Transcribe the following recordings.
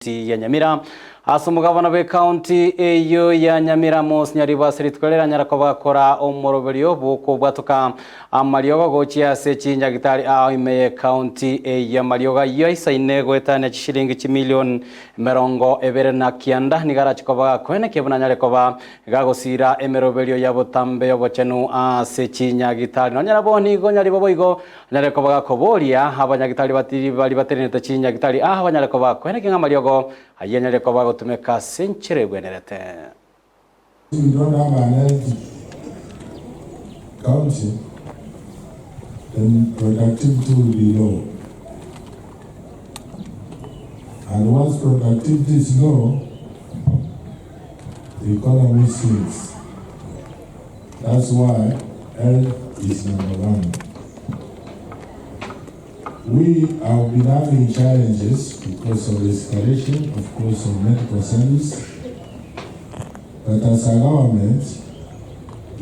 Ekaunti ya Nyamira. Ase omogabana bw'ekaunti eyio ya Nyamira Amos Nyaribo ase rituko riria anyare koba akora omoroberio bw'okobwatoka amariogo gochia ase chinyagitari ao ime y'ekaunti eyio. Amariogo ayio aisaine goetania chishilingi chimilion 29 nigo arache koba gakoenekia buna anyare koba gagosira emeroberio ya botambe y'obochenu ase chinyagitari. Nonya nabo nigo Nyaribo boigo Anyare koba gakoboria abanyagitari batiri baria batenenete chinyagitari aa banyare koba koenekia ng'a amariogo ayio anyare koba agotumeka ase enchera egwenerete. If we don't have an healthy county, then productivity will be low. And once productivity is low, the economy sinks. That's why health is number one. We have been having challenges because of the escalation, of course, of medical service. But as a government,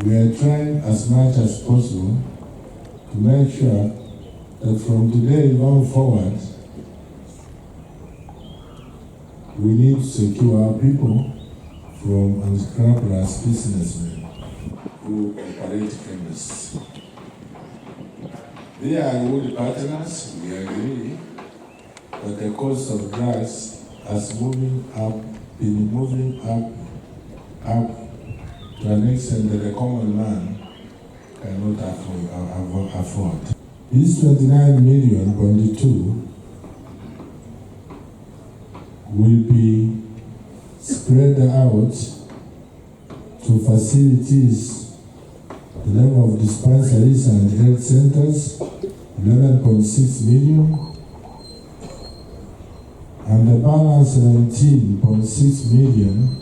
we are trying as much as possible to make sure that from today going forward, we need to secure our people from unscrupulous businessmen who operate chemists. They are good partners, we agree, but the cost of drugs has moving up, been moving up, up to an extent that the common man cannot afford. afford. This 29 million point two will be spread out to facilities, the level of dispensaries and health centers, 11.6 million, and the balance 17.6 million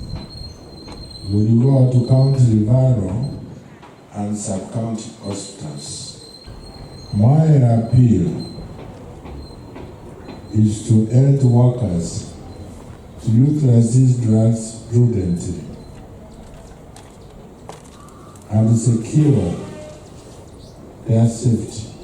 will go to county referral and sub-county hospitals. My appeal is to health workers to utilize these drugs prudently and secure their safety.